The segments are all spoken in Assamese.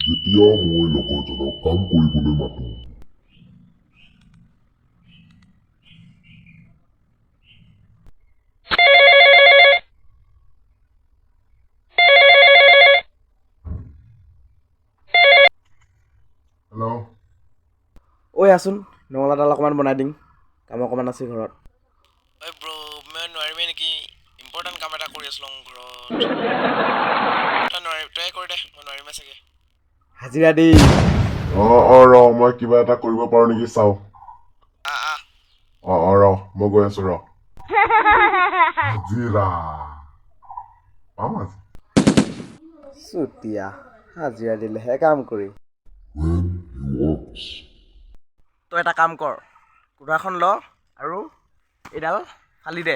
যেতিয়া মই লগৰজনক কাম কৰিবলৈ মাতো। হেল্ল'। ঐ আছোন, নঙলাডাল অকণমান বনাই দিম, কাম অকণমান আছে ঘৰত। ঐ ব্ৰ, মই নোৱাৰিমেই নেকি? ইম্পৰ্টেণ্ট কাম এটা কৰি আছিলোঁ ঘৰত। তই নোৱাৰিবি, তই কৰি দে, মই নোৱাৰিমেই চাগে। হাজিৰা দেই। অঁ অঁ ৰ, মই কিবা এটা কৰিব পাৰোঁ নেকি চাওঁ। আহ। অঁ অঁ ৰ, মই গৈ আছোঁ ৰ। হাজিৰা পাম আজি। চুতীয়া, হাজিৰা দিলেহে কাম কৰি। When he works. তই এটা কাম কৰ, কোদালখন ল আৰু এইডাল ফালি দে,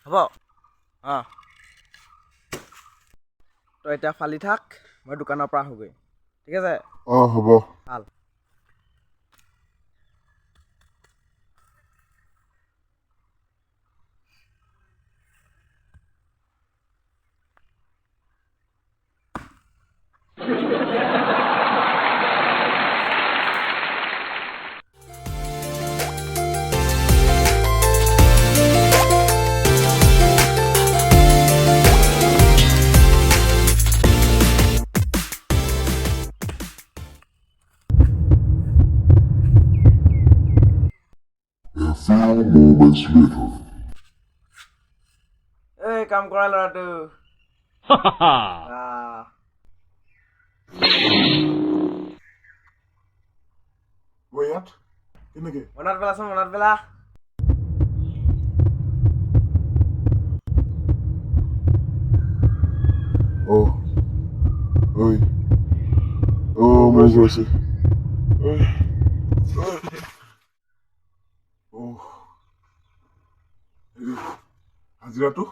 হ'ব? অঁ, তই এতিয়া ফালি থাক, মই দোকানৰ পৰা আহোঁগৈ, ঠিক আছে? অঁ, হ'ব। ভাল। A few moments later. এই কাম কৰা ল'ৰাটো। আহ। মই ইয়াত কেনেকে? মনত পেলাচোন, মনত পেলা। অ' ঐ, অ' মই গৈছোঁ। ঐ ঐ, অ' হেৰি, হাজিৰাটো?